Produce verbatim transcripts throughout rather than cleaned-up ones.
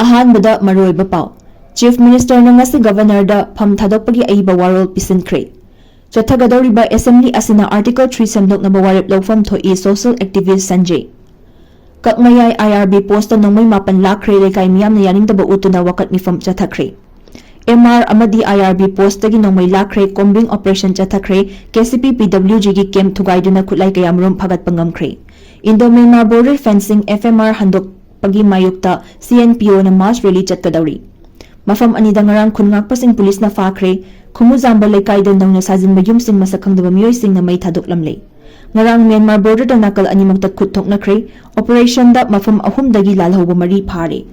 ꯑꯍꯥꯟꯕꯗ ꯃꯔꯨꯑꯣꯏꯕ ꯄꯥꯎ꯫ Chief Ministerꯅ ꯉꯁꯤ Governorꯗ ꯐꯝ ꯊꯥꯗꯣꯛꯄꯒꯤ ꯑꯏꯕ ꯋꯥꯔꯣꯜ ꯄꯤꯁꯤꯟꯈ꯭ꯔꯦ꯫ ꯆꯠꯊꯒꯗꯧꯔꯤꯕ Assembly ꯑꯁꯤꯅ Article three ꯁꯦꯝꯗꯣꯛꯅꯕ ꯋꯥꯔꯦꯞ ꯂꯧꯐꯝ ꯊꯣꯛꯏ, Social Activist ꯁꯟꯖꯦ꯫ ꯀꯛꯃꯌꯥꯏ IRB postꯇ ꯅꯣꯡꯃꯩ ꯃꯥꯄꯟ ꯂꯥꯛꯈ꯭ꯔꯦ, ꯂꯩꯀꯥꯏ ꯃꯤꯌꯥꯝꯅ ꯌꯥꯅꯤꯡꯗꯕ ꯎꯠꯇꯨꯅ ꯋꯥꯀꯠ ꯃꯤꯐꯝ ꯆꯠꯊꯈ꯭ꯔꯦ꯫ MR ꯑꯃꯗꯤ IRB postꯇꯒꯤ ꯅꯣꯡꯃꯩ ꯂꯥꯛꯈ꯭ꯔꯦ, combing operation ꯆꯠꯊꯈ꯭ꯔꯦ, KCP PWGꯒꯤ camp ꯊꯨꯒꯥꯏꯗꯨꯅ ꯈꯨꯠꯂꯥꯏ ꯀꯌꯥꯃꯔꯨꯝ ꯐꯥꯒꯠꯄ ꯉꯝꯈ꯭ꯔꯦ꯫ Indo Myanmar border fencing, FMR ꯍꯟꯗꯣꯛꯄꯒꯤ ꯃꯥꯌꯣꯛꯇ CNPOꯅ mass rally ꯆꯠꯀꯗꯧꯔꯤ꯫ ꯃꯐꯝ ꯑꯅꯤꯗ ꯉꯔꯥꯡ ꯈꯨꯟ ꯉꯥꯛꯄꯁꯤꯡ ꯄꯨꯂꯤꯁꯅ ꯐꯥꯈ꯭ꯔꯦ꯫ ꯈꯨꯃꯨꯖꯥꯝꯕ ꯂꯩꯀꯥꯏꯗ ꯅꯧꯅ ꯁꯥꯖꯤꯟꯕ ꯌꯨꯝꯁꯤꯡ ꯃꯁꯛ ꯈꯪꯗꯕ ꯃꯤꯑꯣꯏꯁꯤꯡꯅ ꯃꯩ ꯊꯥꯗꯣꯛꯂꯝꯂꯦ꯫ ꯉꯔꯥꯡ Myanmar borderꯗ ꯅꯥꯀꯜ ꯑꯅꯤꯃꯛꯇ ꯈꯨꯠ ꯊꯣꯛꯅꯈ꯭ꯔꯦ꯫ Operationꯗ ꯃꯐꯝ ꯑꯍꯨꯝꯗꯒꯤ ꯂꯥꯜꯍꯧꯕ ꯃꯔꯤ ꯐꯥꯔꯦ꯫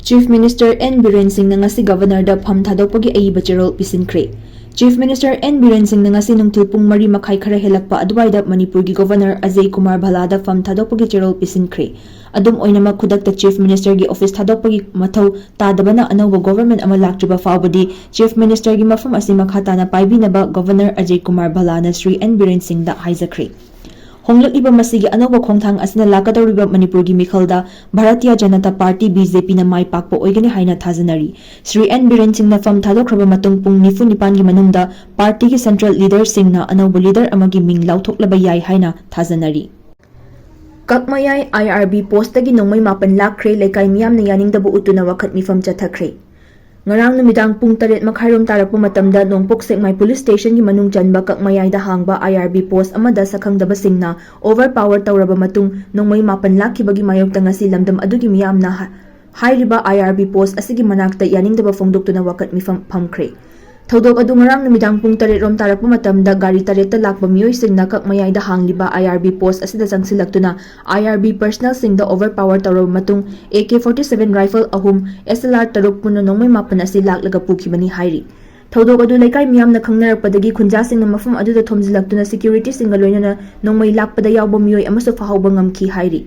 Chief Minister N ꯕꯤꯔꯦꯟ ꯁꯤꯡꯅ ꯉꯁꯤ Governorꯗ ꯐꯝ ꯊꯥꯗꯣꯛꯄꯒꯤ ꯑꯏꯕ ꯆꯦꯔꯣꯜ ꯄꯤꯁꯤꯟꯈ꯭ꯔꯦ꯫ Chief Minister N ꯕꯤꯔꯦꯟ ꯁꯤꯡꯅ ꯉꯁꯤ ꯅꯨꯡꯊꯤꯜ ꯄꯨꯡ ꯃꯔꯤ ꯃꯈꯥꯏ ꯈꯔ ꯍꯦꯜꯂꯛꯄ ꯑꯗꯨꯋꯥꯏꯗ ꯃꯅꯤꯄꯨꯔꯒꯤ Governor ꯑꯖꯌ ꯀꯨꯃꯥꯔ ꯚꯜꯂꯥꯗ ꯐꯝ ꯊꯥꯗꯣꯛꯄꯒꯤ ꯆꯦꯔꯣꯜ ꯄꯤꯁꯤꯟꯈ꯭ꯔꯦ꯫ ꯑꯗꯨꯝ ꯑꯣꯏꯅꯃꯛ, ꯈꯨꯗꯛꯇ Chief Ministerꯒꯤ office ꯊꯥꯗꯣꯛꯄꯒꯤ ꯃꯊꯧ ꯇꯥꯗꯕꯅ ꯑꯅꯧꯕ government ꯑꯃ ꯂꯥꯛꯇ꯭ꯔꯤꯕ ꯐꯥꯎꯕꯗꯤ Chief Ministerꯒꯤ ꯃꯐꯝ ꯑꯁꯤ ꯃꯈꯥ ꯇꯥꯅ ꯄꯥꯏꯕꯤꯅꯕ Governor ꯑꯖꯌ ꯀꯨꯃꯥꯔ ꯚꯜꯂꯥꯅ ꯁ꯭ꯔꯤ N ꯕꯤꯔꯦꯟ ꯁꯤꯡꯗ ꯍꯥꯏꯖꯈ꯭ꯔꯦ꯫ ꯍꯣꯡꯂꯛꯂꯤꯕ ꯃꯁꯤꯒꯤ ꯑꯅꯧꯕ ꯈꯣꯡꯊꯥꯡ ꯑꯁꯤꯅ ꯂꯥꯛꯀꯗꯧꯔꯤꯕ ꯃꯅꯤꯄꯨꯔꯒꯤ ꯃꯤꯈꯜꯗ ꯚꯥꯔꯇꯤꯌ ꯖꯅꯇꯥ ꯄꯥꯔꯇꯤ, BJPꯅ ꯃꯥꯏ ꯄꯥꯛꯄ ꯑꯣꯏꯒꯅꯤ ꯍꯥꯏꯅ ꯊꯥꯖꯅꯔꯤ꯫ ꯁ꯭ꯔꯤ N ꯕꯤꯔꯦꯟ ꯁꯤꯡꯅ ꯐꯝ ꯊꯥꯗꯣꯛꯈ꯭ꯔꯕ ꯃꯇꯨꯡ ꯄꯨꯡ ꯅꯤꯐꯨ ꯅꯤꯄꯥꯟꯒꯤ ꯃꯅꯨꯡꯗ ꯄꯥꯔꯇꯤꯒꯤ central leaderꯁꯤꯡꯅ ꯑꯅꯧꯕ leader ꯑꯃꯒꯤ ꯃꯤꯡ ꯂꯥꯎꯊꯣꯛꯂꯕ ꯌꯥꯏ ꯍꯥꯏꯅ ꯊꯥꯖꯅꯔꯤ꯫ ꯀꯛꯃꯌꯥꯏ IRB postꯇꯒꯤ ꯅꯣꯡꯃꯩ ꯃꯥꯄꯟ ꯂꯥꯛꯈ꯭ꯔꯦ, ꯂꯩꯀꯥꯏ ꯃꯤꯌꯥꯝꯅ ꯌꯥꯅꯤꯡꯗꯕ ꯎꯠꯇꯨꯅ ꯋꯥꯀꯠ ꯃꯤꯐꯝ ꯆꯠꯊꯈ꯭ꯔꯦ꯫ ꯉꯔꯥꯡ ꯅꯨꯃꯤꯗꯥꯡ ꯄꯨꯡ ꯇꯔꯦꯠ ꯃꯈꯥꯏꯔꯣꯝ ꯇꯥꯔꯛꯄ ꯃꯇꯝꯗ ꯅꯣꯡꯄꯣꯛ ꯁꯦꯛꯃꯥꯏ police stationꯒꯤ ꯃꯅꯨꯡ ꯆꯟꯕ ꯀꯛꯃꯌꯥꯏꯗ ꯍꯥꯡꯕ IRB post ꯑꯃꯗ ꯁꯛꯈꯪꯗꯕꯁꯤꯡꯅ overpower ꯇꯧꯔꯕ ꯃꯇꯨꯡ ꯅꯣꯡꯃꯩ ꯃꯥꯄꯟ ꯂꯥꯛꯈꯤꯕꯒꯤ ꯃꯥꯌꯣꯛꯇ ꯉꯁꯤ ꯂꯝꯗꯝ ꯑꯗꯨꯒꯤ ꯃꯤꯌꯥꯝꯅ ꯍꯥ-, ꯍꯥꯏꯔꯤꯕ IRB post ꯑꯁꯤꯒꯤ ꯃꯅꯥꯛꯇ ꯌꯥꯅꯤꯡꯗꯕ ꯐꯣꯡꯗꯣꯛꯇꯨꯅ ꯋꯥꯀꯠ ꯃꯤꯐꯝ ꯐꯝꯈ꯭ꯔꯦ꯫ ꯊꯧꯗꯣꯛ ꯑꯗꯨ ꯉꯔꯥꯡ ꯅꯨꯃꯤꯗꯥꯡ ꯄꯨꯡ ꯇꯔꯦꯠ ꯔꯣꯝ ꯇꯥꯔꯛꯄ ꯃꯇꯝꯗ ꯒꯥꯔꯤ ꯇꯔꯦꯠꯇ ꯂꯥꯛꯄ ꯃꯤꯑꯣꯏꯁꯤꯡꯅ ꯀꯛꯃꯌꯥꯏꯗ ꯍꯥꯡꯂꯤꯕ IRB post ꯑꯁꯤꯗ ꯆꯪꯁꯤꯜꯂꯛꯇꯨꯅ IRB personnelꯁꯤꯡꯗ overpower ꯇꯧꯔꯕ ꯃꯇꯨꯡ AK forty seven rifle ꯑꯍꯨꯝ, SLR ꯇꯔꯨꯛ ꯄꯨꯟꯅ ꯅꯣꯡꯃꯩ ꯃꯥꯄꯟ ꯑꯁꯤ ꯂꯥꯛꯂꯒ ꯄꯨꯈꯤꯕꯅꯤ ꯍꯥꯏꯔꯤ꯫ ꯊꯧꯗꯣꯛ ꯑꯗꯨ ꯂꯩꯀꯥꯏ ꯃꯤꯌꯥꯝꯅ ꯈꯪꯅꯔꯛꯄꯗꯒꯤ ꯈꯨꯟꯖꯥꯁꯤꯡꯅ ꯃꯐꯝ ꯑꯗꯨꯗ ꯊꯣꯝꯖꯤꯜꯂꯛꯇꯨꯅ securityꯁꯤꯡꯒ ꯂꯣꯏꯅꯅ ꯅꯣꯡꯃꯩ ꯂꯥꯛꯄꯗ ꯌꯥꯎꯕ ꯃꯤꯑꯣꯏ ꯑꯃꯁꯨ ꯐꯥꯍꯧꯕ ꯉꯝꯈꯤ ꯍꯥꯏꯔꯤ꯫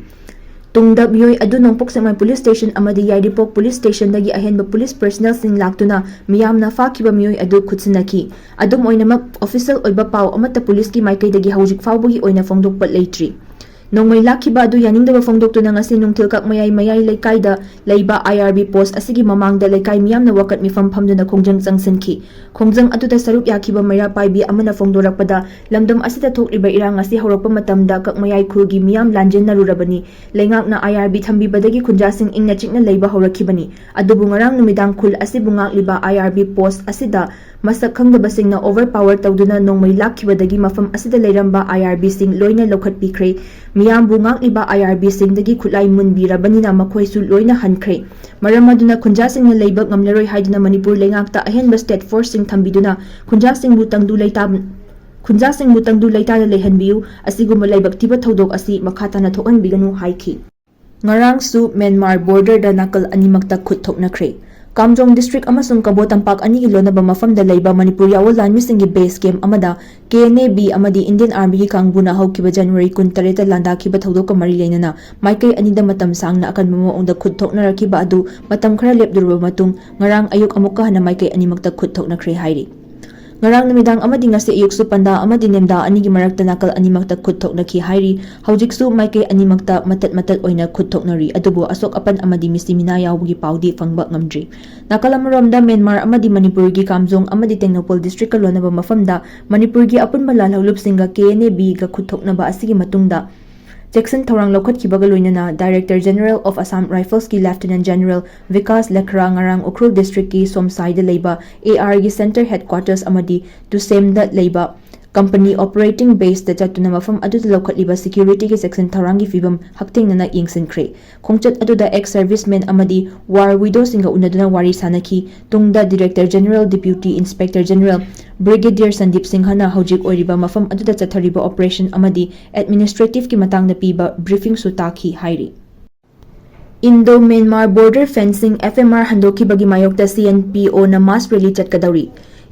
ꯇꯨꯡꯗ ꯃꯤꯑꯣꯏ ꯑꯗꯨ ꯅꯣꯡꯄꯣꯛ ꯁꯦꯛꯃꯥꯏ police station ꯑꯃꯗꯤ ꯌꯥꯏꯔꯤꯄꯣꯛ police stationꯗꯒꯤ ꯑꯍꯦꯟꯕ police personnelꯁꯤꯡ ꯂꯥꯛꯇꯨꯅ ꯃꯤꯌꯥꯝꯅ ꯐꯥꯈꯤꯕ ꯃꯤꯑꯣꯏ ꯑꯗꯨ ꯈꯨꯠꯁꯤꯟꯅꯈꯤ꯫ ꯑꯗꯨꯝ ꯑꯣꯏꯅꯃꯛ, official ꯑꯣꯏꯕ ꯄꯥꯎ ꯑꯃꯠꯇ policeꯀꯤ ꯃꯥꯏꯀꯩꯗꯒꯤ ꯍꯧꯖꯤꯛ ꯐꯥꯎꯕꯒꯤ ꯑꯣꯏꯅ ꯐꯣꯡꯗꯣꯛꯄ ꯂꯩꯇ꯭ꯔꯤ꯫ ꯅꯣꯡꯃꯩ ꯂꯥꯛꯈꯤꯕ ꯑꯗꯨ ꯌꯥꯅꯤꯡꯗꯕ ꯐꯣꯡꯗꯣꯛꯇꯨꯅ ꯉꯁꯤ ꯅꯨꯡꯊꯤꯜ ꯀꯛꯃꯌꯥꯏ ꯃꯌꯥꯏ ꯂꯩꯀꯥꯏꯗ ꯂꯩꯕ ꯑꯥꯏ ꯑꯥꯔ ꯕꯤ ꯄꯣꯁ ꯑꯁꯤꯒꯤ ꯃꯃꯥꯡꯗ ꯂꯩꯀꯥꯏ ꯃꯤꯌꯥꯝꯅ ꯋꯥꯀꯠ ꯃꯤꯐꯝ ꯐꯝꯗꯨꯅ ꯈꯣꯡꯖꯪ ꯆꯪꯁꯤꯟꯈꯤ꯫ ꯈꯣꯡꯖꯪ ꯑꯗꯨꯗ ꯁꯔꯨꯛ ꯌꯥꯈꯤꯕ ꯃꯩꯔꯥ ꯄꯥꯏꯕꯤ ꯑꯃꯅ ꯐꯣꯡꯗꯣꯔꯛꯄꯗ, ꯂꯝꯗꯝ ꯑꯁꯤꯗ ꯊꯣꯛꯂꯤꯕ ꯏꯔꯥꯡ ꯑꯁꯤ ꯍꯧꯔꯛꯄ ꯃꯇꯝꯗ ꯀꯛꯃꯌꯥꯏ ꯈꯨꯜꯒꯤ ꯃꯤꯌꯥꯝ ꯂꯥꯟꯖꯦꯟꯅꯔꯨꯔꯕꯅꯤ꯫ ꯂꯩꯉꯥꯛꯅ ꯑꯥꯏ ꯑꯥꯔ ꯕꯤ ꯊꯝꯕꯤꯕꯗꯒꯤ ꯈꯨꯟꯖꯥꯁꯤꯡ ꯏꯪꯅ ꯆꯤꯛꯅ ꯂꯩꯕ ꯍꯧꯔꯛꯈꯤꯕꯅꯤ꯫ ꯑꯗꯨꯕꯨ ꯉꯔꯥꯡ ꯅꯨꯃꯤꯗꯥꯡ ꯈꯨꯜ ꯑꯁꯤꯕꯨ ꯉꯥꯛꯂꯤꯕ ꯑꯥꯏ ꯑꯥꯔ ꯕꯤ ꯄꯣꯁ ꯑꯁꯤꯗ ꯃꯁꯛ ꯈꯪꯗꯕꯁꯤꯡꯅ ꯑꯣꯚꯔ ꯄꯥꯋꯔ ꯇꯧꯗꯨꯅ ꯅꯣꯡꯃꯩ ꯂꯥꯛꯈꯤꯕꯗꯒꯤ ꯃꯐꯝ ꯑꯁꯤꯗ ꯂꯩꯔꯝꯕ ꯑꯥꯏ ꯑꯥꯔ ꯕꯤꯁꯤꯡ ꯂꯣꯏꯅ ꯂꯧꯈꯠꯄꯤꯈ꯭ꯔꯦ꯫ ꯃꯤꯌꯥꯝꯕꯨ ꯉꯥꯛꯂꯤꯕ ꯑꯥꯏ ꯑꯥꯔ ꯕꯤꯁꯤꯡꯗꯒꯤ ꯈꯨꯠꯂꯥꯏ ꯃꯨꯟꯕꯤꯔꯕꯅꯤꯅ ꯃꯈꯣꯏꯁꯨ ꯂꯣꯏꯅ ꯍꯟꯈ꯭ꯔꯦ꯫ ꯃꯔꯝ ꯑꯗꯨꯅ ꯈꯨꯟꯖꯥꯁꯤꯡꯅ ꯂꯩꯕ ꯉꯝꯂꯔꯣꯏ ꯍꯥꯏꯗꯨꯅ ꯃꯅꯤꯄꯨꯔ ꯂꯩꯉꯥꯛꯇ ꯑꯍꯦꯟꯕ ꯁ꯭ꯇꯦꯠ ꯐꯣꯔꯁꯁꯤꯡ ꯊꯝꯕꯤꯗꯨꯅ ꯈꯨꯟꯖꯥꯁꯤꯡꯕꯨ ꯇꯪꯗꯨ ꯂꯩꯇꯥ-, ꯈꯨꯟꯖꯥꯁꯤꯡꯕꯨ ꯇꯪꯗꯨ ꯂꯩꯇꯥꯗ ꯂꯩꯍꯟꯕꯤꯌꯨ, ꯑꯁꯤꯒꯨꯝꯕ ꯂꯥꯏꯕꯛ ꯊꯤꯕ ꯊꯧꯗꯣꯛ ꯑꯁꯤ ꯃꯈꯥ ꯇꯥꯅ ꯊꯣꯛꯍꯟꯕꯤꯒꯅꯨ ꯍꯥꯏꯈꯤ꯫ ꯉꯔꯥꯡꯁꯨ ꯃ꯭ꯌꯥꯟꯃꯥꯔ ꯕꯣꯔꯗꯔꯗ ꯅꯥꯀꯜ ꯑꯅꯤꯃꯛꯇ ꯈꯨꯠ ꯊꯣꯛꯅꯈ꯭ꯔꯦ꯫ ꯀꯥꯝꯖꯣꯡ ꯗꯤꯁꯇ꯭ꯔꯤꯛ ꯑꯃꯁꯨꯡ ꯀꯕꯣ ꯇꯝꯄꯥꯛ ꯑꯅꯤꯒꯤ ꯂꯣꯟꯅꯕ ꯃꯐꯝꯗ ꯂꯩꯕ ꯃꯅꯤꯄꯨꯔ ꯌꯥꯑꯣꯜ ꯂꯥꯟꯃꯤꯁꯤꯡꯒꯤ ꯕꯦꯁ ꯀꯦꯝꯞ ꯑꯃꯗ ꯀꯦ ꯑꯦꯟ ꯑꯦ ꯕꯤ ꯑꯃꯗꯤ ꯏꯟꯗꯤꯌꯟ ꯑꯥꯔꯃꯤꯒꯤ ꯀꯥꯡꯕꯨꯅ ꯍꯧꯈꯤꯕ ꯖꯅꯋꯥꯔꯤ ꯀꯨꯟꯇꯔꯦꯠꯇ ꯂꯥꯟꯗꯥꯈꯤꯕ ꯊꯧꯗꯣꯛꯀ ꯃꯔꯤ ꯂꯩꯅꯅ ꯃꯥꯏꯀꯩ ꯑꯅꯤꯗ ꯃꯇꯝ ꯁꯥꯡꯅ ꯑꯀꯟꯕ ꯃꯑꯣꯡꯗ ꯈꯨꯠ ꯊꯣꯛꯅꯔꯛꯈꯤꯕ ꯑꯗꯨ ꯃꯇꯝ ꯈꯔ ꯂꯦꯞꯂꯨꯔꯕ ꯃꯇꯨꯡ ꯉꯔꯥꯡ ꯑꯌꯨꯛ ꯑꯃꯨꯛꯀ ꯍꯟꯅ ꯃꯥꯏꯀꯩ ꯑꯅꯤꯃꯛꯇ ꯈꯨꯠ ꯊꯣꯛꯅꯈ꯭ꯔꯦ ꯍꯥꯏꯔꯤ꯫ ꯉꯔꯥꯡ ꯅꯨꯃꯤꯗꯥꯡ ꯑꯃꯗꯤ ꯉꯁꯤ ꯑꯌꯨꯛꯁꯨ ꯄꯟꯗꯥ ꯑꯃꯗꯤ ꯅꯦꯝꯗꯥ ꯑꯅꯤꯒꯤ ꯃꯔꯛꯇ ꯅꯥꯀꯜ ꯑꯅꯤꯃꯛꯇ ꯈꯨꯠ ꯊꯣꯛꯅꯈꯤ ꯍꯥꯏꯔꯤ꯫ ꯍꯧꯖꯤꯛꯁꯨ ꯃꯥꯏꯀꯩ ꯑꯅꯤꯃꯛꯇ ꯃꯇꯠ ꯃꯇꯠ ꯑꯣꯏꯅ ꯈꯨꯠ ꯊꯣꯛꯅꯔꯤ, ꯑꯗꯨꯕꯨ ꯑꯁꯣꯛ ꯑꯄꯟ ꯑꯃꯗꯤ ꯃꯤꯁꯤ ꯃꯤꯅꯥ ꯌꯥꯎꯕꯒꯤ ꯄꯥꯎꯗꯤ ꯐꯪꯕ ꯉꯝꯗ꯭ꯔꯤ꯫ ꯅꯥꯀꯜ ꯑꯃꯔꯣꯝꯗ ꯃ꯭ꯌꯥꯟꯃꯥꯔ ꯑꯃꯗꯤ ꯃꯅꯤꯄꯨꯔꯒꯤ ꯀꯥꯝꯖꯣꯡ ꯑꯃꯗꯤ ꯇꯦꯡꯅꯧꯄꯜ ꯗꯤꯁꯇ꯭ꯔꯤꯛꯀ ꯂꯣꯟꯅꯕ ꯃꯐꯝꯗ ꯃꯅꯤꯄꯨꯔꯒꯤ ꯑꯄꯨꯟꯕ ꯂꯥꯜꯍꯧꯂꯨꯞꯁꯤꯡꯒ ꯀꯦ ꯑꯦꯟ ꯑꯦ ꯕꯤꯒ ꯈꯨꯠ ꯊꯣꯛꯅꯕ ꯑꯁꯤꯒꯤ ꯃꯇꯨꯡꯗ ꯆꯦꯛꯁꯤꯟ ꯊꯧꯔꯥꯡ ꯂꯧꯈꯠꯈꯤꯕꯒ ꯂꯣꯏꯅꯅ Director General of Assam Riflesꯀꯤ Lieutenant General Vikas ꯂꯈ꯭ꯔꯥ ꯉꯔꯥꯡ ꯎꯈ꯭ꯔꯨꯜ ꯗꯤꯁꯇ꯭ꯔꯤꯛꯀꯤ ꯁꯣꯝꯁꯥꯏꯗ ꯂꯩꯕ ꯑꯦ ꯑꯥꯔꯒꯤ ꯁꯦꯟꯇꯔ ꯍꯦꯗꯀ꯭ꯋꯥꯇꯔꯁ ꯑꯃꯗꯤ ꯇꯨꯁꯦꯝꯗ ꯂꯩꯕ ꯀꯝꯄꯅꯤ ꯑꯣꯄꯔꯦꯇꯤꯡ ꯕꯦꯁꯇ ꯆꯠꯇꯨꯅ ꯃꯐꯝ ꯑꯗꯨꯗ ꯂꯧꯈꯠꯂꯤꯕ ꯁꯦꯀ꯭ꯌꯨꯔꯤꯇꯤꯒꯤ ꯆꯦꯛꯁꯤꯟ ꯊꯧꯔꯥꯡꯒꯤ ꯐꯤꯕꯝ ꯍꯛꯊꯦꯡꯅꯅ ꯌꯦꯡꯁꯤꯟꯈ꯭ꯔꯦ꯫ ꯈꯣꯡꯆꯠ ꯑꯗꯨꯗ ꯑꯦꯛꯁ ꯁꯔꯚꯤꯁꯃꯦꯟ ꯑꯃꯗꯤ ꯋꯥꯔ ꯋꯤꯗꯣꯁꯤꯡꯒ ꯎꯅꯗꯨꯅ ꯋꯥꯔꯤ ꯁꯥꯅꯈꯤ꯫ ꯇꯨꯡꯗ Director General, Deputy Inspector General, Brigadier Sandeep ꯁꯤꯡꯍꯅ ꯍꯧꯖꯤꯛ ꯑꯣꯏꯔꯤꯕ ꯃꯐꯝ ꯑꯗꯨꯗ ꯆꯠꯊꯔꯤꯕ ꯑꯣꯄꯔꯦꯁꯟ ꯑꯃꯗꯤ ꯑꯦꯗꯃꯤꯅꯤꯁꯇ꯭ꯔꯦꯇꯤꯚꯀꯤ ꯃꯇꯥꯡꯗ ꯄꯤꯕ ꯕ꯭ꯔꯤꯐꯤꯡꯁꯨ ꯇꯥꯈꯤ ꯍꯥꯏꯔꯤ꯫ Indo Myanmar border fencing, F M R ꯍꯟꯗꯣꯛꯈꯤꯕꯒꯤ ꯃꯥꯌꯣꯛꯇ C N P O mass rally ꯆꯠꯀꯗꯧꯔꯤ꯫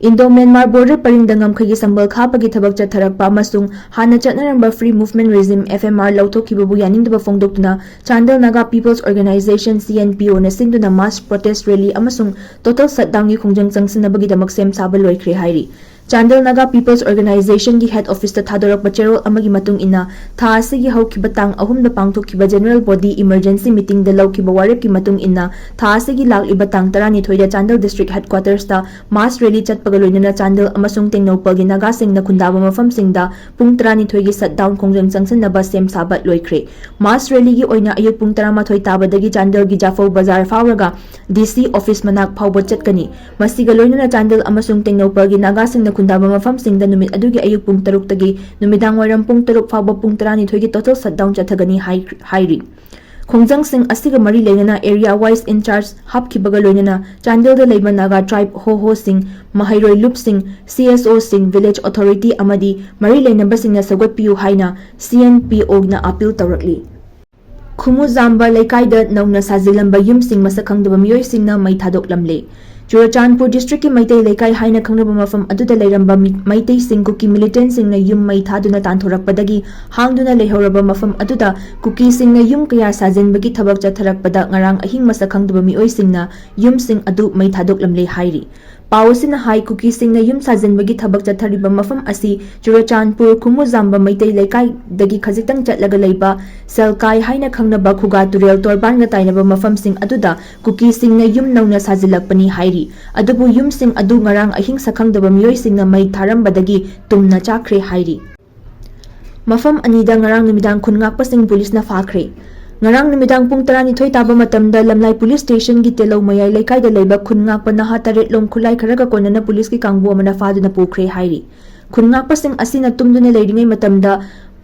ꯏꯟꯗꯣ ꯃ꯭ꯌꯥꯟꯃꯥꯔ ꯕꯣꯔꯗꯔ ꯄꯔꯤꯡꯗ ꯉꯝꯈꯩꯒꯤ ꯁꯝꯕꯜ ꯈꯥꯞꯄꯒꯤ ꯊꯕꯛ ꯆꯠꯊꯔꯛꯄ ꯑꯃꯁꯨꯡ ꯍꯥꯟꯅ ꯆꯠꯅꯔꯝꯕ free movement regime, F M R, ꯂꯧꯊꯣꯛꯈꯤꯕꯕꯨ ꯌꯥꯅꯤꯡꯗꯕ ꯐꯣꯡꯗꯣꯛꯇꯨꯅ Chandel Naga peoples organization, C N P O ꯁꯤꯟꯗꯨꯅ ꯃꯥꯁ ꯄ꯭ꯔꯣꯇꯦꯁ ꯔꯦꯂꯤ ꯑꯃꯁꯨꯡ ꯇꯣꯇꯦꯜ ꯁꯠꯗꯥꯎꯟꯒꯤ ꯈꯣꯡꯖꯪ ꯆꯪꯁꯤꯟꯅꯕꯒꯤꯗꯃꯛ ꯁꯦꯝ ꯁꯥꯕ ꯂꯣꯏꯈ꯭ꯔꯦ ꯍꯥꯏꯔꯤ꯫ Chandel Naga People's Organization ꯒꯤ head office ꯇ ꯊꯥꯗꯣꯔꯛꯄ ꯆꯦꯔꯣꯜ ꯑꯃꯒꯤ ꯃꯇꯨꯡ ꯏꯟꯅ, ꯊꯥ ꯑꯁꯤꯒꯤ ꯍꯧꯈꯤꯕ ꯇꯥꯡ ꯑꯍꯨꯝꯗ ꯄꯥꯡꯊꯣꯛꯈꯤꯕ general body emergency meeting ꯗ ꯂꯧꯈꯤꯕ ꯋꯥꯔꯦꯞꯀꯤ ꯃꯇꯨꯡ ꯏꯟꯅ, ꯊꯥ ꯑꯁꯤꯒꯤ ꯂꯥꯛꯂꯤꯕ ꯇꯥꯡ ꯇꯔꯥꯅꯤꯊꯣꯏꯗ Chandel District Headquarters ꯇ mass rally ꯆꯠꯄꯒ ꯂꯣꯏꯅꯅ ꯆꯥꯟꯗꯦꯜ ꯑꯃꯁꯨꯡ ꯇꯦꯡꯅꯧꯄꯜꯒꯤ ꯅꯥꯒꯥꯁꯤꯡꯅ ꯈꯨꯟꯗꯥꯕ ꯃꯐꯝꯁꯤꯡꯗ ꯄꯨꯡ ꯇꯔꯥꯅꯤꯊꯣꯏꯒꯤ shutdown ꯈꯣꯡꯖꯪ ꯆꯪꯁꯤꯟꯅꯕ ꯁꯦꯝ ꯁꯥꯕ ꯂꯣꯏꯈ꯭ꯔꯦ꯫ Mass rally ꯒꯤ ꯑꯣꯏꯅ ꯑꯌꯨꯛ ꯄꯨꯡ ꯇꯔꯥꯃꯥꯊꯣꯏ ꯇꯥꯕꯗꯒꯤ ꯆꯥꯟꯗꯦꯜꯒꯤ ꯖꯥꯐꯧ ꯕꯖꯥꯔ ꯐꯥꯎꯔꯒ D C office ꯃꯅꯥꯛ ꯐꯥꯎꯕ ꯆꯠꯀꯅꯤ꯫ ꯃꯁꯤꯒ ꯂꯣꯏꯅꯅ ꯆꯥꯟꯗꯦꯜ ꯑꯃꯁꯨꯡ ꯇꯦꯡꯅꯧꯄꯜꯒꯤ ꯅꯥꯒꯥꯁꯤꯡꯅ ꯈꯨꯟꯗꯥꯕ ꯃꯐꯝꯁꯤꯡꯗ ꯅꯨꯃꯤꯠ ꯑꯗꯨꯒꯤ ꯑꯌꯨꯛ ꯄꯨꯡ ꯇꯔꯨꯛꯇꯒꯤ ꯅꯨꯃꯤꯗꯥꯡ ꯋꯥꯏꯔꯝ ꯄꯨꯡ ꯇꯔꯨꯛ ꯐꯥꯎꯕ ꯄꯨꯡ ꯇꯔꯥꯅꯤꯊꯣꯏꯒꯤ total shutdown ꯆꯠꯊꯒꯅꯤ ꯍꯥꯏ-, ꯍꯥꯏꯔꯤ꯫ ꯈꯣꯡꯖꯪꯁꯤꯡ ꯑꯁꯤꯒ ꯃꯔꯤ ꯂꯩꯅꯅ area wise in charge ꯍꯥꯞꯈꯤꯕꯒ ꯂꯣꯏꯅꯅ ꯆꯥꯟꯗꯦꯜꯗ ꯂꯩꯕ ꯅꯥꯒꯥ tribe ꯍꯣꯍꯣꯁꯤꯡ, ꯃꯍꯩꯔꯣꯏ ꯂꯨꯞꯁꯤꯡ, C S O ꯁꯤꯡ, village authority ꯑꯃꯗꯤ ꯃꯔꯤ ꯂꯩꯅꯕꯁꯤꯡꯅ ꯁꯧꯒꯠꯄꯤꯌꯨ ꯍꯥꯏꯅ C N P O ꯅ appeal ꯇꯧꯔꯛꯂꯤ꯫ ꯈꯨꯃꯨꯖꯥꯝꯕ ꯂꯩꯀꯥꯏꯗ ꯅꯧꯅ ꯁꯥꯖꯤꯜꯂꯝꯕ ꯌꯨꯝꯁꯤꯡ ꯃꯁꯛ ꯈꯪꯗꯕ ꯃꯤꯑꯣꯏꯁꯤꯡꯅ ꯃꯩ ꯊꯥꯗꯣꯛꯂꯝꯂꯦ꯫ ꯆꯨꯔꯆꯥꯟꯄꯨꯔ district ꯀꯤ ꯃꯩꯇꯩ ꯂꯩꯀꯥꯏ ꯍꯥꯏꯅ ꯈꯪꯅꯕ ꯃꯐꯝ ꯑꯗꯨꯗ ꯂꯩꯔꯝꯕ ꯃꯤ-, ꯃꯩꯇꯩꯁꯤꯡ ꯀꯨꯀꯤ militant ꯁꯤꯡꯅ ꯌꯨꯝ ꯃꯩ ꯊꯥꯗꯨꯅ ꯇꯥꯟꯊꯣꯔꯛꯄꯗꯒꯤ ꯍꯥꯡꯗꯨꯅ ꯂꯩꯍꯧꯔꯕ ꯃꯐꯝ ꯑꯗꯨꯗ ꯀꯨꯀꯤꯁꯤꯡꯅ ꯌꯨꯝ ꯀꯌꯥ ꯁꯥꯖꯤꯟꯕꯒꯤ ꯊꯕꯛ ꯆꯠꯊꯔꯛꯄꯗ ꯉꯔꯥꯡ ꯑꯍꯤꯡ ꯃꯁꯛ ꯈꯪꯗꯕ ꯃꯤꯑꯣꯏꯁꯤꯡꯅ ꯌꯨꯝꯁꯤꯡ ꯑꯗꯨ ꯃꯩ ꯊꯥꯗꯣꯛꯂꯝꯂꯦ ꯍꯥꯏꯔꯤ꯫ ꯄꯥꯎ ꯑꯁꯤꯅ ꯍꯥꯏ, ꯀꯨꯀꯤꯁꯤꯡꯅ ꯌꯨꯝ ꯁꯥꯖꯤꯟꯕꯒꯤ ꯊꯕꯛ ꯆꯠꯊꯔꯤꯕ ꯃꯐꯝ ꯑꯁꯤ ꯆꯨꯔꯆꯥꯟꯄꯨꯔ ꯈꯨꯃꯨꯖꯥꯝꯕ ꯃꯩꯇꯩ ꯂꯩꯀꯥꯏꯗꯒꯤ ꯈꯖꯤꯛꯇꯪ ꯆꯠꯂꯒ ꯂꯩꯕ ꯁꯦꯜꯀꯥꯏ ꯍꯥꯏꯅ ꯈꯪꯅꯕ ꯈꯨꯒꯥ ꯇꯨꯔꯦꯜ ꯇꯣꯔꯕꯥꯟꯒ ꯇꯥꯏꯅꯕ ꯃꯐꯝꯁꯤꯡ ꯑꯗꯨꯗ ꯀꯨꯀꯤꯁꯤꯡꯅ ꯌꯨꯝ ꯅꯧꯅ ꯁꯥꯖꯤꯜꯂꯛꯄꯅꯤ ꯍꯥꯏꯔꯤ꯫ ꯑꯗꯨꯕꯨ ꯌꯨꯝꯁꯤꯡ ꯑꯗꯨ ꯉꯔꯥꯡ ꯑꯍꯤꯡ ꯁꯛꯈꯪꯗꯕ ꯃꯤꯑꯣꯏꯁꯤꯡꯅ ꯃꯩ ꯊꯥꯔꯝꯕꯗꯒꯤ ꯇꯨꯝꯅ ꯆꯥꯈ꯭ꯔꯦ ꯍꯥꯏꯔꯤ꯫ ꯃꯐꯝ ꯑꯅꯤꯗ ꯉꯔꯥꯡ ꯅꯨꯃꯤꯗꯥꯡ ꯈꯨꯟ ꯉꯥꯛꯄꯁꯤꯡ ꯄꯨꯂꯤꯁꯅ ꯐꯥꯈ꯭ꯔꯦ꯫ ꯉꯔꯥꯡ ꯅꯨꯃꯤꯗꯥꯡ ꯄꯨꯡ ꯇꯔꯥꯅꯤꯊꯣꯏ ꯇꯥꯕ ꯃꯇꯝꯗ ꯂꯝꯂꯥꯏ police station ꯒꯤ ꯇꯦꯂꯧ ꯃꯌꯥꯏ ꯂꯩꯀꯥꯏꯗ ꯂꯩꯕ ꯈꯨꯟ ꯉꯥꯛꯄ ꯅꯍꯥ ꯇꯔꯦꯠ ꯂꯣꯝ ꯈꯨꯠꯂꯥꯏ ꯈꯔꯒ ꯀꯣꯟꯅꯅ ꯄꯨꯂꯤꯁꯀꯤ ꯀꯥꯡꯕꯨ ꯑꯃꯅ ꯐꯥꯗꯨꯅ ꯄꯨꯈ꯭ꯔꯦ ꯍꯥꯏꯔꯤ꯫ ꯈꯨꯟ ꯉꯥꯛꯄꯁꯤꯡ ꯑꯁꯤꯅ ꯇꯨꯝꯗꯨꯅ ꯂꯩꯔꯤꯉꯩ ꯃꯇꯝꯗ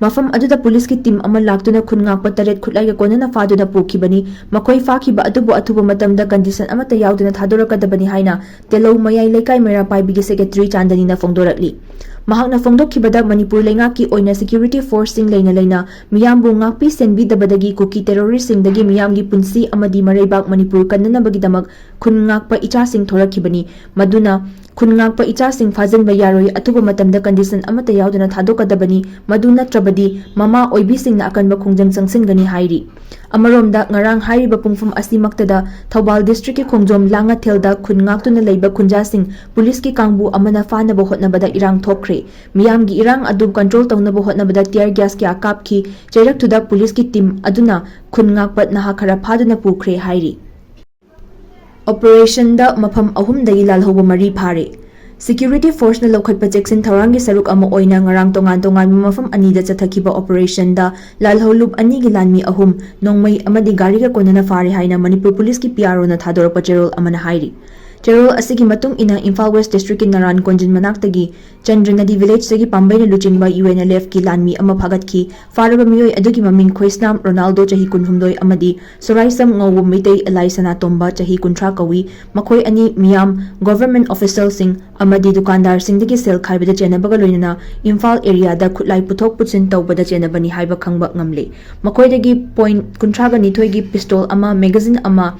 ꯃꯐꯝ ꯑꯗꯨꯗ ꯄꯨꯂꯤꯁꯀꯤ team ꯑꯃ ꯂꯥꯛꯇꯨꯅ ꯈꯨꯟ ꯉꯥꯛꯄ ꯇꯔꯦꯠ ꯈꯨꯠꯂꯥꯏꯒ ꯀꯣꯟꯅꯅ ꯐꯥꯗꯨꯅ ꯄꯨꯈꯤꯕꯅꯤ꯫ ꯃꯈꯣꯏ ꯐꯥꯈꯤꯕ ꯑꯗꯨꯕꯨ ꯑꯊꯨꯕ ꯃꯇꯝꯗ condition ꯑꯃꯠꯇ ꯌꯥꯎꯗꯅ ꯊꯥꯗꯣꯔꯛꯀꯗꯕꯅꯤ ꯍꯥꯏꯅ ꯇꯦꯂꯧ ꯃꯌꯥꯏ ꯂꯩꯀꯥꯏ ꯃꯩꯔꯥ ꯄꯥꯏꯕꯤꯒꯤ secretary ꯆꯥꯟꯗꯅꯤꯅ ꯐꯣꯡꯗꯣꯔꯛꯂꯤ꯫ ꯃꯍꯥꯛꯅ ꯐꯣꯡꯗꯣꯛꯈꯤꯕꯗ, ꯃꯅꯤꯄꯨꯔ ꯂꯩꯉꯥꯛꯀꯤ ꯑꯣꯏꯅ security force ꯁꯤꯡ ꯂꯩꯅ ꯂꯩꯅ ꯃꯤꯌꯥꯝꯕꯨ ꯉꯥꯛꯄꯤ ꯁꯦꯟꯕꯤꯗꯕꯗꯒꯤ ꯀꯨꯀꯤ terrorist ꯁꯤꯡꯗꯒꯤ ꯃꯤꯌꯥꯝꯒꯤ ꯄꯨꯟꯁꯤ ꯑꯃꯗꯤ ꯃꯔꯩꯕꯥꯛ ꯃꯅꯤꯄꯨꯔ ꯀꯟꯅꯅꯕꯒꯤꯗꯃꯛ ꯈꯨꯟ ꯉꯥꯛꯄ ꯏꯆꯥꯁꯤꯡ ꯊꯣꯔꯛꯈꯤꯕꯅꯤ꯫ ꯃꯗꯨꯅ ꯈꯨꯟ ꯉꯥꯛꯄ ꯏꯆꯥꯁꯤꯡ ꯐꯥꯖꯤꯟꯕ ꯌꯥꯔꯣꯏ, ꯑꯊꯨꯕ ꯃꯇꯝꯗ condition ꯑꯃꯠꯇ ꯌꯥꯎꯗꯅ ꯊꯥꯗꯣꯛꯀꯗꯕꯅꯤ꯫ ꯃꯗꯨ ꯅꯠꯇ꯭ꯔꯕꯗꯤ ꯃꯃꯥ ꯑꯣꯏꯕꯤꯁꯤꯡꯅ ꯑꯀꯟꯕ ꯈꯣꯡꯖꯪ ꯆꯪꯁꯤꯟꯒꯅꯤ ꯍꯥꯏꯔꯤ꯫ ꯑꯃꯔꯣꯝꯗ, ꯉꯔꯥꯡ ꯍꯥꯏꯔꯤꯕ ꯄꯨꯡꯐꯝ ꯑꯁꯤꯃꯛꯇꯗ ꯊꯧꯕꯥꯜ districtꯀꯤ ꯈꯣꯡꯖꯣꯝ ꯂꯥꯡꯉꯊꯦꯜꯗ ꯈꯨꯟ ꯉꯥꯛꯇꯨꯅ ꯂꯩꯕ ꯈꯨꯟꯖꯥꯁꯤꯡ ꯄꯨꯂꯤꯁꯀꯤ ꯀꯥꯡꯕꯨ ꯑꯃꯅ ꯐꯥꯅꯕ ꯍꯣꯠꯅꯕꯗ ꯏꯔꯥꯡ ꯊꯣꯛꯈ꯭ꯔꯦ꯫ ꯃꯤꯌꯥꯝꯒꯤ ꯏꯔꯥꯡ ꯑꯗꯨ control ꯇꯧꯅꯕ ꯍꯣꯠꯅꯕꯗ tear gas ꯀꯌꯥ ꯀꯥꯞꯈꯤ꯫ ꯆꯩꯔꯛꯇꯨꯗ ꯄꯨꯂꯤꯁꯀꯤ team ꯑꯗꯨꯅ ꯈꯨꯟ ꯉꯥꯛꯄ ꯅꯍꯥ ꯈꯔ ꯐꯥꯗꯨꯅ ꯄꯨꯈ꯭ꯔꯦ ꯍꯥꯏꯔꯤ꯫ Operationꯗ ꯃꯐꯝ ꯑꯍꯨꯝꯗꯒꯤ ꯂꯥꯜꯍꯧꯕ ꯃꯔꯤ ꯐꯥꯔꯦ꯫ Security forceꯅ ꯂꯧꯈꯠꯄ ꯆꯦꯛꯁꯤꯟ ꯊꯧꯔꯥꯡꯒꯤ ꯁꯔꯨꯛ ꯑꯃ ꯑꯣꯏꯅ ꯉꯔꯥꯡ ꯇꯣꯉꯥꯟ ꯇꯣꯉꯥꯟꯕ ꯃꯐꯝ ꯑꯅꯤꯗ ꯆꯠꯊꯈꯤꯕ operationꯗ ꯂꯥꯜꯍꯧꯂꯨꯞ ꯑꯅꯤꯒꯤ ꯂꯥꯟꯃꯤ ꯑꯍꯨꯝ, ꯅꯣꯡꯃꯩ ꯑꯃꯗꯤ ꯒꯥꯔꯤꯒ ꯀꯣꯟꯅꯅ ꯐꯥꯔꯦ ꯍꯥꯏꯅ ꯃꯅꯤꯄꯨꯔ ꯄꯨꯂꯤꯁꯀꯤ PROꯅ ꯊꯥꯗꯣꯔꯛꯄ ꯆꯦꯔꯣꯜ ꯑꯃꯅ ꯍꯥꯏꯔꯤ꯫ ꯆꯦꯔꯣꯜ ꯑꯁꯤꯒꯤ ꯃꯇꯨꯡ ꯏꯟꯅ, ꯏꯝꯐꯥꯜ West districtꯀꯤ ꯅꯔꯥꯟ ꯀꯣꯟꯖꯤꯟ ꯃꯅꯥꯛꯇꯒꯤ ꯆꯟꯗ꯭ꯔ ꯅꯗꯤ villageꯇꯒꯤ ꯄꯥꯝꯕꯩꯅ ꯂꯨꯆꯤꯡꯕ UNLFꯀꯤ ꯂꯥꯟꯃꯤ ꯑꯃ ꯐꯥꯒꯠꯈꯤ꯫ ꯐꯥꯔꯕ ꯃꯤꯑꯣꯏ ꯑꯗꯨꯒꯤ ꯃꯃꯤꯡ ꯈꯣꯏꯁꯅꯥꯝ ꯔꯣꯅꯥꯜꯗꯣ, ꯆꯍꯤ ꯀꯨꯟꯍꯨꯝꯗꯣꯏ, ꯑꯃꯗꯤ ꯁꯣꯔꯥꯏꯁꯝ ꯉꯧꯕ ꯃꯩꯇꯩ, ꯑꯦꯂꯥꯏ ꯁꯅꯥꯇꯣꯝꯕ, ꯆꯍꯤ ꯀꯨꯟꯊ꯭ꯔꯥ ꯀꯧꯏ꯫ ꯃꯈꯣꯏ ꯑꯅꯤ ꯃꯤꯌꯥꯝ, government officialꯁꯤꯡ ꯑꯃꯗꯤ ꯗꯨꯀꯥꯟꯗꯥꯔꯁꯤꯡꯗꯒꯤ ꯁꯦꯜ ꯈꯥꯏꯕꯗ ꯆꯦꯟꯅꯕꯒ ꯂꯣꯏꯅꯅ ꯏꯝꯐꯥꯜ areaꯗ ꯈꯨꯠꯂꯥꯏ ꯄꯨꯊꯣꯛ ꯄꯨꯁꯤꯟ ꯇꯧꯕꯗ ꯆꯦꯟꯅꯕꯅꯤ ꯍꯥꯏꯕ ꯈꯪꯕ ꯉꯝꯂꯦ꯫ ꯃꯈꯣꯏꯗꯒꯤ point ꯀꯨꯟꯊ꯭ꯔꯥꯒ ꯅꯤꯊꯣꯏꯒꯤ pistol ꯑꯃ, magazine ꯑꯃ,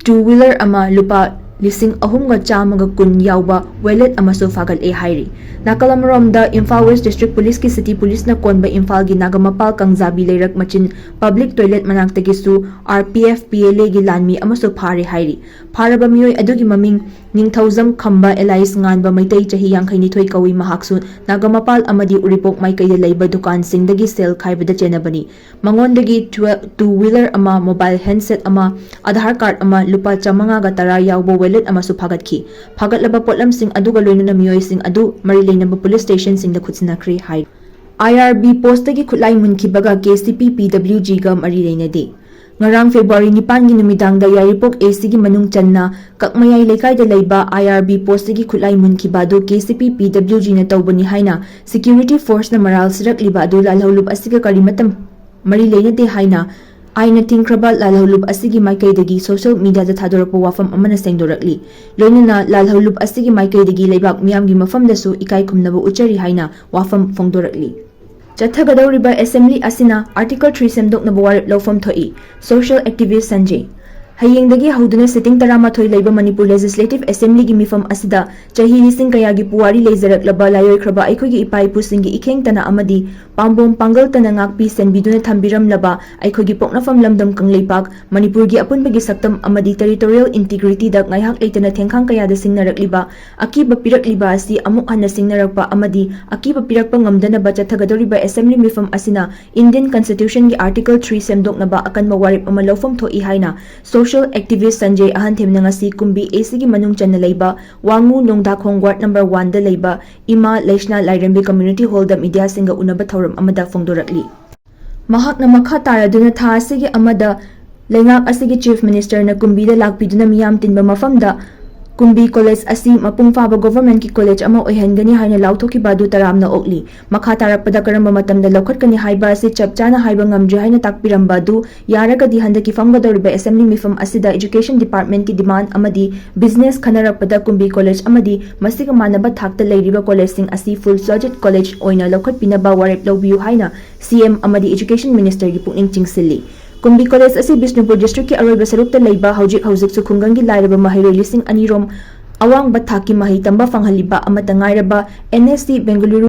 two wheeler ꯑꯃ, ꯂꯨꯄꯥ ꯂꯤꯁꯤꯡ ꯑꯍꯨꯝꯒ ꯆꯥꯝꯃꯒ ꯀꯨꯟ ꯌꯥꯎꯕ wallet ꯑꯃꯁꯨ ꯐꯥꯒꯠꯂꯦ ꯍꯥꯏꯔꯤ꯫ ꯅꯥꯀꯜ ꯑꯃꯔꯣꯝꯗ, ꯏꯝꯐꯥꯜ West district ꯄꯨꯂꯤꯁꯀꯤ city ꯄꯨꯂꯤꯁꯅ ꯀꯣꯟꯕ ꯏꯝꯐꯥꯜꯒꯤ ꯅꯥꯒꯥꯃꯄꯥꯜ ꯀꯥꯡꯖꯥꯕꯤ ꯂꯩꯔꯛ ꯃꯆꯤꯟ public toilet ꯃꯅꯥꯛꯇꯒꯤꯁꯨ RPF PLAꯒꯤ ꯂꯥꯟꯃꯤ ꯑꯃꯁꯨ ꯐꯥꯔꯦ ꯍꯥꯏꯔꯤ꯫ ꯐꯥꯔꯕ ꯃꯤꯑꯣꯏ ꯑꯗꯨꯒꯤ ꯃꯃꯤꯡ ꯅꯤꯡꯊꯧꯖꯝ ꯈꯝꯕ ꯑꯦꯂꯥꯏꯁ ꯉꯥꯟꯕ ꯃꯩꯇꯩ, ꯆꯍꯤ ꯌꯥꯡꯈꯩ ꯅꯤꯊꯣꯏ ꯀꯧꯏ꯫ ꯃꯍꯥꯛꯁꯨ ꯅꯥꯒꯥꯃꯄꯥꯜ ꯑꯃꯗꯤ ꯎꯔꯤꯄꯣꯛ ꯃꯥꯏꯀꯩꯗ ꯂꯩꯕ ꯗꯨꯀꯥꯟꯁꯤꯡꯗꯒꯤ ꯁꯦꯜ ꯈꯥꯏꯕꯗ ꯆꯦꯟꯅꯕꯅꯤ꯫ ꯃꯉꯣꯟꯗꯒꯤ two wheeler ꯑꯃ, mobile handset ꯑꯃ, Aadhaar card ꯑꯃ, ꯂꯨꯄꯥ ꯆꯥꯃꯉꯥꯒ ꯇꯔꯥ ꯌꯥꯎꯕ wallet ꯑꯃꯁꯨ ꯐꯥꯒꯠꯈꯤ꯫ ꯐꯥꯒꯠꯂꯕ ꯄꯣꯠꯂꯝꯁꯤꯡ ꯑꯗꯨꯒ ꯂꯣꯏꯅꯅ ꯃꯤꯑꯣꯏꯁꯤꯡ ꯑꯗꯨ ꯃꯔꯤ ꯂꯩꯅꯕ police stationꯁꯤꯡꯗ ꯈꯨꯠꯁꯤꯟꯅꯈ꯭ꯔꯦ ꯍꯥꯏ꯫ IRB postꯇꯒꯤ ꯈꯨꯠꯂꯥꯏ ꯃꯨꯟꯈꯤꯕꯒ KCP PWGꯒ ꯃꯔꯤ ꯂꯩꯅꯗꯦ꯫ ꯉꯔꯥꯡ February ꯅꯤꯄꯥꯟꯒꯤ ꯅꯨꯃꯤꯗꯥꯡꯗ ꯌꯥꯏꯔꯤꯄꯣꯛ ACꯒꯤ ꯃꯅꯨꯡ ꯆꯟꯅ ꯀꯛꯃꯌꯥꯏ ꯂꯩꯀꯥꯏꯗ ꯂꯩꯕ IRB postꯇꯒꯤ ꯈꯨꯠꯂꯥꯏ ꯃꯨꯟꯈꯤꯕ ꯑꯗꯨ KCP PWGꯅ ꯇꯧꯕꯅꯤ ꯍꯥꯏꯅ security forceꯅ ꯃꯔꯥꯜ ꯁꯤꯔꯛꯂꯤꯕ ꯑꯗꯨ ꯂꯥꯜꯍꯧꯂꯨꯞ ꯑꯁꯤꯒ ꯀꯔꯤꯃꯠꯇ ꯃꯔꯤ ꯂꯩꯅꯗꯦ ꯍꯥꯏꯅ ꯑꯥꯏꯟꯅ ꯊꯤꯡꯈ꯭ꯔꯕ ꯂꯥꯜꯍꯧꯂꯨꯞ ꯑꯁꯤꯒꯤ ꯃꯥꯏꯀꯩꯗꯒꯤ social mediaꯗ ꯊꯥꯗꯣꯔꯛꯄ ꯋꯥꯐꯝ ꯑꯃꯅ ꯁꯦꯡꯗꯣꯔꯛꯂꯤ꯫ ꯂꯣꯏꯅꯅ ꯂꯥꯜꯍꯧꯂꯨꯞ ꯑꯁꯤꯒꯤ ꯃꯥꯏꯀꯩꯗꯒꯤ ꯂꯩꯕꯥꯛ ꯃꯤꯌꯥꯝꯒꯤ ꯃꯐꯝꯗꯁꯨ ꯏꯀꯥꯏ ꯈꯨꯝꯅꯕ ꯎꯠꯆꯔꯤ ꯍꯥꯏꯅ ꯋꯥꯐꯝ ꯐꯣꯡꯗꯣꯔꯛꯂꯤ꯫ ꯆꯠꯊꯒꯗꯧꯔꯤꯕ assembly ꯑꯁꯤꯅ Article three ꯁꯦꯝꯗꯣꯛꯅꯕ ꯋꯥꯔꯦꯞ ꯂꯧꯐꯝ ꯊꯣꯛꯏ꯫ Social activist ꯁꯟꯖꯦ꯫ ꯍꯌꯦꯡꯗꯒꯤ ꯍꯧꯗꯨꯅ sitting ꯇꯔꯥꯃꯥꯊꯣꯏ ꯂꯩꯕ ꯃꯅꯤꯄꯨꯔ Legislative Assemblyꯒꯤ ꯃꯤꯐꯝ ꯑꯁꯤꯗ ꯆꯍꯤ ꯂꯤꯁꯤꯡ ꯀꯌꯥꯒꯤ ꯄꯨꯋꯥꯔꯤ ꯂꯩꯖꯔꯛꯂꯕ ꯂꯥꯏꯑꯣꯏꯈ꯭ꯔꯕ ꯑꯩꯈꯣꯏꯒꯤ ꯏꯄꯥ ꯏꯄꯨꯁꯤꯡꯒꯤ ꯏꯈꯦꯡꯇꯅ ꯑꯃꯗꯤ ꯄꯥꯝꯕꯣꯝ ꯄꯥꯡꯒꯜꯇꯅ ꯉꯥꯛꯄꯤ ꯁꯦꯟꯕꯤꯗꯨꯅ ꯊꯝꯕꯤꯔꯝꯂꯕ ꯑꯩꯈꯣꯏꯒꯤ ꯄꯣꯛꯅꯐꯝ ꯂꯝꯗꯝ ꯀꯪꯂꯩꯄꯥꯛ ꯃꯅꯤꯄꯨꯔꯒꯤ ꯑꯄꯨꯟꯕꯒꯤ ꯁꯛꯇꯝ ꯑꯃꯗꯤ territorial integrityꯗ ꯉꯥꯏꯍꯥꯛ ꯂꯩꯇꯅ ꯊꯦꯡꯈꯥꯡ ꯀꯌꯥꯗ ꯁꯤꯡꯅꯔꯛꯂꯤꯕ ꯑꯀꯤꯕ ꯄꯤꯔꯛꯂꯤꯕ ꯑꯁꯤ ꯑꯃꯨꯛ ꯍꯟꯅ ꯁꯤꯡꯅꯔꯛꯄ ꯑꯃꯗꯤ ꯑꯀꯤꯕ ꯄꯤꯔꯛꯄ ꯉꯝꯗꯅꯕ ꯆꯠꯊꯒꯗꯧꯔꯤꯕ Assembly ꯃꯤꯐꯝ ꯑꯁꯤꯅ Indian Constitutionꯒꯤ Article three ꯁꯦꯝꯗꯣꯛꯅꯕ ꯑꯀꯟꯕ ꯋꯥꯔꯦꯞ ꯑꯃ ꯂꯧꯐꯝ ꯊꯣꯛꯏ ꯍꯥꯏꯅ social activist ꯁꯟꯖꯦ ꯑꯍꯟꯊꯦꯝꯅ ꯉꯁꯤ ꯀꯨꯝꯕꯤ ACꯒꯤ ꯃꯅꯨꯡ ꯆꯟꯅ ꯂꯩꯕ ꯋꯥꯉꯨ ꯅꯣꯡꯗꯥꯈꯣꯡ ward number oneꯗ ꯂꯩꯕ ꯏꯃꯥ ꯂꯩꯁꯅꯥ ꯂꯥꯏꯔꯦꯝꯕꯤ community hallꯗ mediaꯁꯤꯡꯒ ꯎꯅꯕ ꯊꯧꯔꯝ ꯑꯃꯗ ꯐꯣꯡꯗꯣꯔꯛꯂꯤ꯫ ꯃꯍꯥꯛꯅ ꯃꯈꯥ ꯇꯥꯔꯗꯨꯅ ꯊꯥ ꯑꯁꯤꯒꯤ ꯑꯃꯗ ꯂꯩꯉꯥꯛ ꯑꯁꯤꯒꯤ Chief Ministerꯅ ꯀꯨꯝꯕꯤꯗ ꯂꯥꯛꯄꯤꯗꯨꯅ ꯃꯤꯌꯥꯝ ꯇꯤꯟꯕ ꯃꯐꯝꯗ ꯀꯨꯝꯕꯤ College ꯑꯁꯤ ꯃꯄꯨꯡ ꯐꯥꯕ governmentꯀꯤ college ꯑꯃ ꯑꯣꯏꯍꯟꯒꯅꯤ ꯍꯥꯏꯅ ꯂꯥꯎꯊꯣꯛꯈꯤꯕ ꯑꯗꯨ ꯇꯔꯥꯝꯅ ꯑꯣꯛꯂꯤ꯫ ꯃꯈꯥ ꯇꯥꯔꯛꯄꯗ ꯀꯔꯝꯕ ꯃꯇꯝꯗ ꯂꯧꯈꯠꯀꯅꯤ ꯍꯥꯏꯕ ꯑꯁꯤ ꯆꯞ ꯆꯥꯅ ꯍꯥꯏꯕ ꯉꯝꯗ꯭ꯔꯤ ꯍꯥꯏꯅ ꯇꯥꯛꯄꯤꯔꯝꯕ ꯑꯗꯨ ꯌꯥꯔꯒꯗꯤ ꯍꯟꯗꯛꯀꯤ ꯐꯝꯒꯗꯧꯔꯤꯕ Assembly ꯃꯤꯐꯝ ꯑꯁꯤꯗ Education Departmentꯀꯤ demand ꯑꯃꯗꯤ business ꯈꯟꯅꯔꯛꯄꯗ ꯀꯨꯝꯕꯤ College ꯑꯃꯗꯤ ꯃꯁꯤꯒ ꯃꯥꯟꯅꯕ ꯊꯥꯛꯇ ꯂꯩꯔꯤꯕ collegeꯁꯤꯡ ꯑꯁꯤ full fledged college ꯑꯣꯏꯅ ꯂꯧꯈꯠꯄꯤꯅꯕ ꯋꯥꯔꯦꯞ ꯂꯧꯕꯤꯌꯨ ꯍꯥꯏꯅ CM ꯑꯃꯗꯤ Education Ministerꯒꯤ ꯄꯨꯛꯅꯤꯡ ꯆꯤꯡꯁꯤꯜꯂꯤ꯫ ꯀꯨꯝꯕꯤ College ꯑꯁꯤ ꯕꯤꯁꯅꯨꯄꯨꯔ districtꯀꯤ ꯑꯔꯣꯏꯕ ꯁꯔꯨꯛꯇ ꯂꯩꯕ ꯍꯧꯖꯤꯛ ꯍꯧꯖꯤꯛꯁꯨ ꯈꯨꯡꯒꯪꯒꯤ ꯂꯥꯏꯔꯕ ꯃꯍꯩꯔꯣꯏ ꯂꯤꯁꯤꯡ ꯑꯅꯤ ꯔꯣꯝ ꯑꯋꯥꯡꯕ ꯊꯥꯛꯀꯤ ꯃꯍꯩ ꯇꯝꯕ ꯐꯪꯍꯜꯂꯤꯕ ꯑꯃꯠꯇ ꯉꯥꯏꯔꯕ NSC Bengaluru